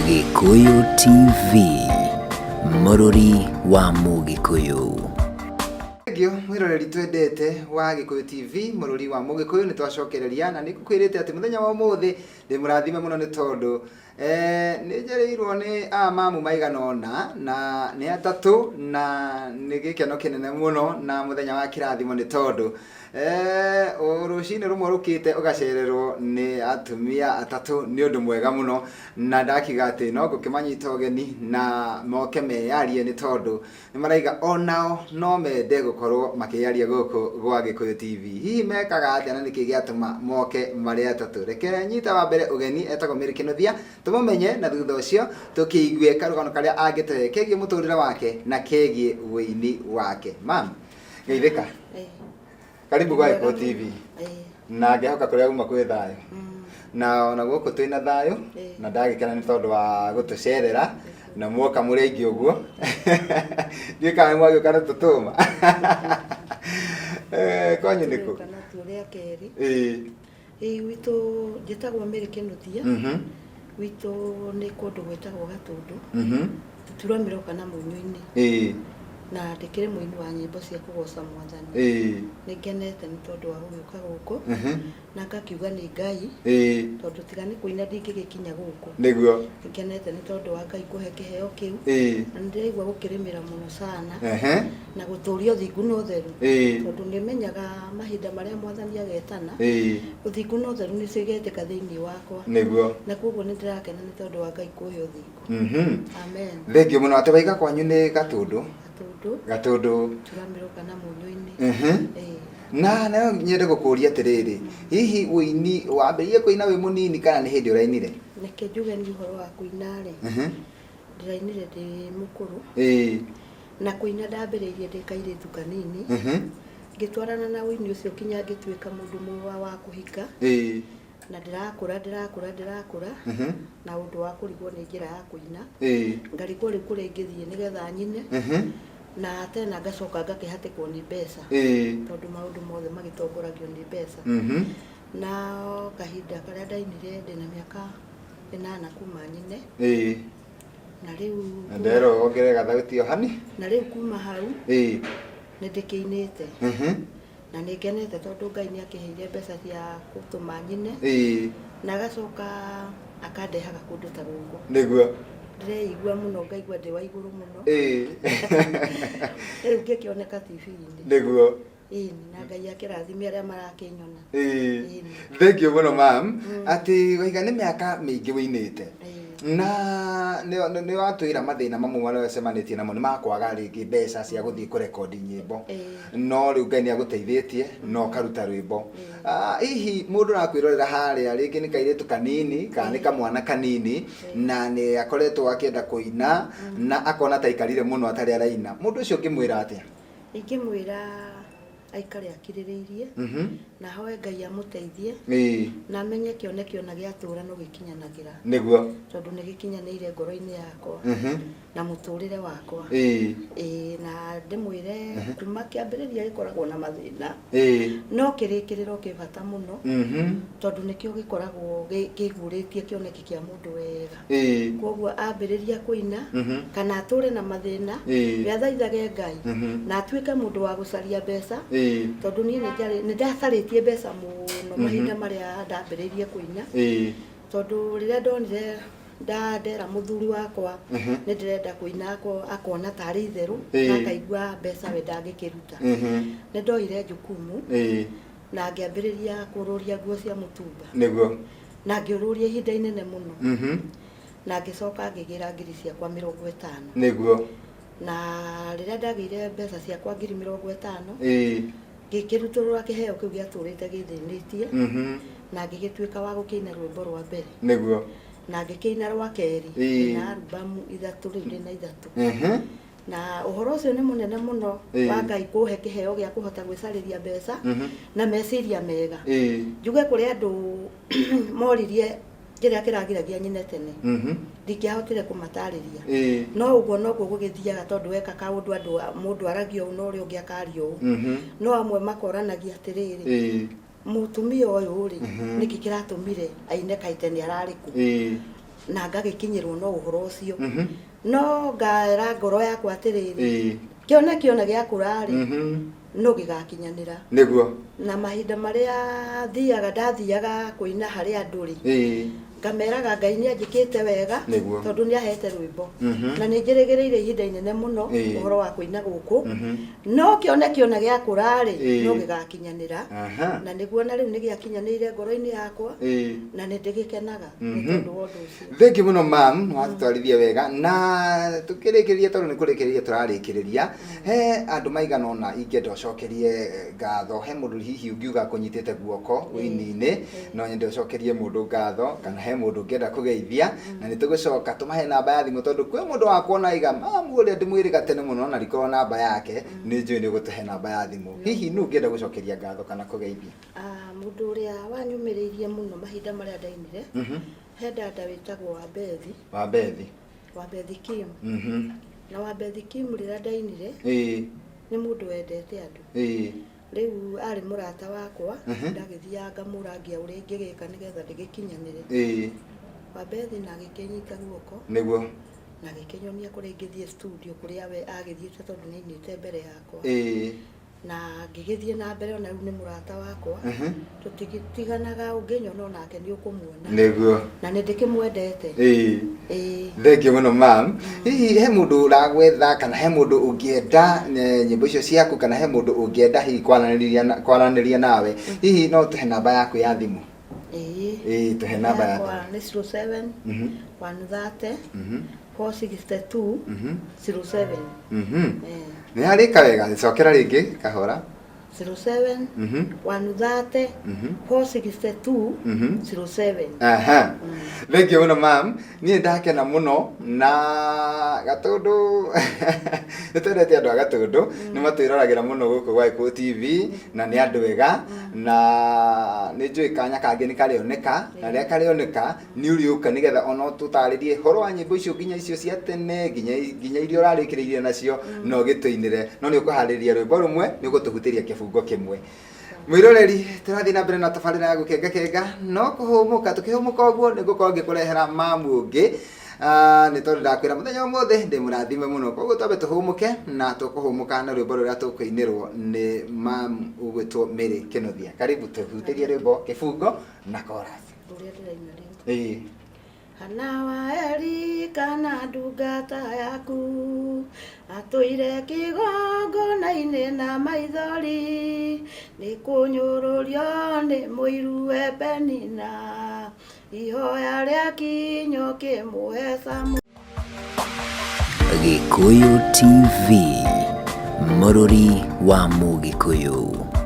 Gĩkũyũ TV, mũrũri wa Mũgĩkũyũ. Thengiũ mwĩroreri twendete wa Gĩkũyũ TV, mũrũri wa Mũgĩkũyũ, nĩ twacokereria na nĩ ngũkwĩrĩte atĩ mũthenya wa ũmũthĩ ndĩ mũrathime mũno nĩ tondũ nĩ njereirwo nĩ amamu maigana ũna na nĩ atatũ na nĩ gĩkeno kĩnene mũno na mũthenya wa kĩrathimo nĩ tondũ rũcinĩ rũmwe rũkĩte ũgacererwo nĩ atumia atatũ nĩ ũndũ mwega mũno na ndakiuga atĩ no ngũkĩmanyita ũgeni na moke meyarie nĩ tondũ nĩ maraiga onao no mende gũkorwo makĩyaria gũkũ gwa Gĩkũyũ TV. Hihi mekaga atĩa na nĩkĩ gĩatũma moke marĩ atatũ? Reke nyite wa mbere ũgeni etagwo Mary Kĩnuthia tũmũmenye na thutha ũcio tũkĩigue karũgano karĩa angĩtũhe kegiĩ mũtũrĩre wake na kegiĩ ũini wake. Mam, geithĩka. Karibu gwa Gĩkũyũ TV. Na ngehoka kũrĩa uma kwĩ thayũ. Na ona gũkũ twĩna thayũ na ndagĩkena nĩ tondũ wa gũtũcerera na muoka mũrĩ aingĩ ũguo. Ndiũĩ kana nĩ mwagĩũka na tũtũma. Kwanyu nĩ kũ? Tũrĩũka natuo rĩa kerĩ. Ĩĩ. Ĩĩ gwitũ njĩtagwo Mary Kĩnuthia. Gwitũ nĩ kũndũ gwĩtagwo Gatũndũ. Turamĩro kana Mũnyũ-inĩ. Na ndĩkĩrĩ mũini wa nyĩmbo cia kũgoca Mwathani. Nĩ ngenete nĩ tondũ wa gũgĩũka gũkũ. Na ngakiuga nĩ Ngai. Tondũ tiga nĩ kũina ndingĩgĩkinya gũkũ. Nĩguo. Nĩ ngenete nĩ tondũ wa Ngai kũhe kĩheo kĩu. Na nĩ ndĩraigua gũkĩrĩmĩra mũno sana. Na gũtũria ũthingu na ũtheru. Tondũ nĩ menyaga mahinda marĩa Mwathani agetana. Ũthingu na ũtheru nĩcio igetĩka thĩinĩ wakwa. Nĩguo. Na koguo nĩ ndĩrakena nĩ tondũ wa Ngai kũhe ũthingu. Amen. Thengiũ mũno atĩ waiga kwanyu nĩ Gatũndũ. Gatũndũ. Gatũndũ. Turamĩro kana Mũnyũ-inĩ. Na no nyende gũkũria atĩrĩrĩ, hihi ũini wambĩrĩirie kũina wĩ mũnini kana nĩ hĩndĩ ũrainire? Reke njuge niĩ ũhoro wa kũina rĩ, ndĩrainire ndĩ mũkũrũ. Na kũina ndambĩrĩirie ndĩ kairĩtu kanini. Ngĩtwarana na ũini ũcio nginya ngĩtuĩka mũndũ mũa wa kũhika. Na ndĩrakũra ndĩrakũra ndĩrakũra na ũndũ wa kũrigwo nĩ njĩra ya kũina. Ngarigwo rĩu kũrĩa ingĩthiĩ nĩgetha nyine. Na tena ngacoka ngakĩhatĩkwo nĩ mbeca. Tondũ maũndũ mothe magĩtongoragio nĩ mbeca. Na kahinda karĩa ndainire ndĩna mĩaka 8 kuma nyine. Na rĩu Na nderwo wongerere gathauti o hani. Na rĩu kuma hau nĩ ndĩkĩinĩte. Na nĩ ngenete tondũ Ngai nĩ akĩheire mbeca cia gũtũma nyine. Na agacoka akandehaga kũndũ ta gũkũ. Nĩguo. Ndĩreigua mũno ngaigua ndĩ wa igũrũ mũno. Rĩu ngĩkĩoneka TV-inĩ. Nĩguo. Ĩni, na Ngai akĩrathime arĩa marakĩnyona. Ĩni. Thengiũ mũno mam, atĩ waiga nĩ mĩaka mĩingĩ wĩinĩte. Na nĩ watwĩra mathĩna mamwe marĩa ũcemanĩtie namo nĩ makwaga rĩngĩ mbeca cia gũthiĩ kũrekondi nyĩmbo. No rĩu Ngai nĩ agũteithĩtie na ũkaruta rwĩmbo. Hihi mũndũ ũrakwĩrorera harĩa rĩngĩ nĩ kairĩtu kanini kana nĩ kamwana kanini na nĩ akoretwo akĩenda kũina na akona ta aikarire mũno atarĩ araina. Mũndũ ũcio ũngĩmwĩra atĩa? Ingĩmwĩra aikare akirĩrĩirie na ahoe Ngai amũteithie na amenye kĩoneki ona gĩatũra no gĩkinyanagĩra. Nĩguo. Tondũ nĩ gĩkinyanĩire ngoro-inĩ yakwa na mũtũrĩre wakwa. Ĩĩ na ndĩmwĩre kuma kĩambĩrĩria gĩkoragwo na mathĩna. No kĩrĩkĩrĩro kĩ bata mũno tondũ nĩkĩo gĩkoragwo kĩguũrĩtie kĩoneki kĩa mũndũ wega. Kwoguo ambĩrĩria kũina kana atũre na mathĩna, we athaithage Ngai na atuĩke mũndũ wa gũcaria mbeca tondũ niĩ nĩ ndacarĩtie mbeca mũno mahinda marĩa ndambĩrĩirie kũina tondũ rĩrĩa ndonire ndera mũthuri wakwa nĩ ndĩrenda kũina akona tarĩ itherũ na akaigua mbeca we ndangĩkĩruta. Nĩ ndoire jukumu na ngĩambĩrĩria kũrũria nguo cia mũtumba. Nĩguo. Na ngĩũrũria ihinda inene mũno. Na ngĩcoka ngĩgĩra ngiri ciakwa 50. Nĩguo. Na rĩrĩa ndagĩire mbeca ciakwa ngiri 50, ngĩkĩrutũrũra kĩheo kĩu gĩatũrĩte gĩthĩnĩtie, na ngĩgĩtuĩka wa gũkĩina rwĩmbo rwa mbere. Nĩguo. Na ngĩkĩina rwa kerĩ, ndĩna albumu ithatũ rĩu ndĩna ithatũ. Na ũhoro ũcio nĩ mũnene mũno wa Ngai kũhe kĩheo gĩa kũhota gwĩcarĩria mbeca na meciria mega. Njuge kũrĩ andũ moririe kĩrĩa kĩragiragia nyine tene. Ndingĩahotire kũmatarĩria. No ũguo noguo gũgĩthiaga tondũ weka kaũndũ andũ mũndũ aragia ũũ na ũrĩa ũngĩ akaria ũũ. No amwe makoranagia atĩrĩrĩ, mũtumia ũyũ rĩ, nĩkĩ kĩratũmire aine kaĩ tene ararĩ kũ? Na ngagĩkinyĩrwo no ũhoro ũcio. No ngaĩra ngoro yakwa atĩrĩrĩ, kĩone kĩone gĩakũra-rĩ, no gĩgakinyanĩra. Na mahinda marĩa thiaga, ndathiaga kũina harĩ andũ-rĩ, ngameraga Ngai nĩ anjĩkĩte wega, tondũ nĩ ahete rwĩmbo. Na nĩ njĩrĩgĩrĩire ihinda inene mũno ũhoro wa kũina gũkũ. No kĩone kĩone gĩakũra-rĩ, no gĩgakinyanĩra. Na nĩguo na rĩu nĩ gĩakinyanĩire ngoro-inĩ yakwa, na nĩ ndĩgĩkenaga nĩ tondũ wa ũndũ ũcio. Thengiũ mũno mam, nĩ watũtwarithia wega. Na tũkĩrĩkĩrĩria, tondũ nĩ kũrĩkĩrĩria tũrarĩkĩrĩria, he andũ maigana ũna ingĩenda ũcokerie ngatho. He mũndũ hihi ũngiuga akũnyitĩte guoko ũini-inĩ, no nyende ũcokerie mũndũ ngatho, kana he mũndũ ũngĩenda kũgeithia, na nĩ tũgũcoka tũmahe namba ya thimũ, tondũ kwĩ mũndũ wakuona aiga mamu ũrĩa ndĩmwĩrĩga tene mũno na ndikorwo namba yake, nĩ njũĩ nĩ ũgũtũhe namba ya thimũ. Hihi nũ ũngĩenda gũcokeria ngatho kana kũgeithia? Mũndũ ũrĩa wanyũmĩrĩirie mũno mahinda marĩa ndainire, he dada wĩtagwo Wambethi. Wambethi. Wambethi Kim. Na Wambethi Kim rĩrĩa ndainire, nĩ mũndũ wendete andũ. Rĩu arĩ mũrata wakwa, ndagĩthiaga ngamũrangia ũrĩa ingĩgĩka nĩgetha ndĩgĩkinyanĩre. Wambethi na agĩkĩnyita guoko. Na agĩkĩnyonia kũrĩa ingĩthiĩ studio kũrĩa we agĩthiĩte tondũ nĩ ainĩte mbere yakwa. Na ngĩgĩthiĩ na mbere, ona rĩu nĩ mũrata wakwa. Tũtigĩtiganaga, ũngĩnyona onake nĩ ũkũmuona. Na nĩ ndĩkĩmwendete. Thengiũ mũno mam. Hihi he mũndũ ũragwetha, kana he mũndũ ũngĩenda nyĩmbo icio ciaku, kana he mũndũ ũngĩenda hihi kwaranĩria nawe, hihi no tũhe namba yaku ya thimũ? Ĩĩ. Ĩĩ, tũhe namba ya thimũ. Nĩ 07 130 462 07. Nĩ harĩka wega, cokera rĩngĩ kahora. 07 130 462 07. Aha. Thengiũ mũno mam, niĩ ndakena mũno na Gatũndũ, nĩ twendete andũ a Gatũndũ, nĩ matwĩroragĩra mũno gũkũ gwa Gĩkũyũ TV, na nĩ andũ ega, na nĩ njũĩ kanya kangĩ nĩ karĩoneka, na rĩrĩa karĩoneka nĩ ũrĩũka nĩgetha ona ũtũtarĩrie ũhoro wa nyĩmbo icio, nginya icio cia tene, nginya iria ũrarĩkĩrĩirie nacio, na ũgĩtũinĩre. No nĩ ũkũharĩria rwĩmbo rũmwe, nĩ ũgũtũhutĩria kĩbungo kĩmwe. Mwĩroreri, tũrathiĩ na mbere na tabarĩra ya gũkengakenga, no kũhũmũka tũkĩhũmũka ũguo nĩ ngũkorwo ngĩkũrehera mamu ũngĩ. Nĩ tondũ ndakwĩra mũthenya ũmũthĩ ndĩ mũrathime mũno, koguo twambe tũhũmũke, na tũkũhũmũka na rwĩmbo rũrĩa tũkũinĩrwo nĩ mamu ũgwĩtwo Mary Kĩnuthia. Karibu tũhutĩrie rwĩmbo kĩbungo na chorus. Rũrĩa ndĩraina rĩu. Hana wa Eli kana ndungata yaku, atũire kĩgongona-inĩ na maithori, nĩ kũnyũrũrio nĩ mũiruwe Penina, ihoya rĩa kinyo kĩmũhe Samueli. Gĩkũyũ TV, mũrũri wa Mũgĩkũyũ.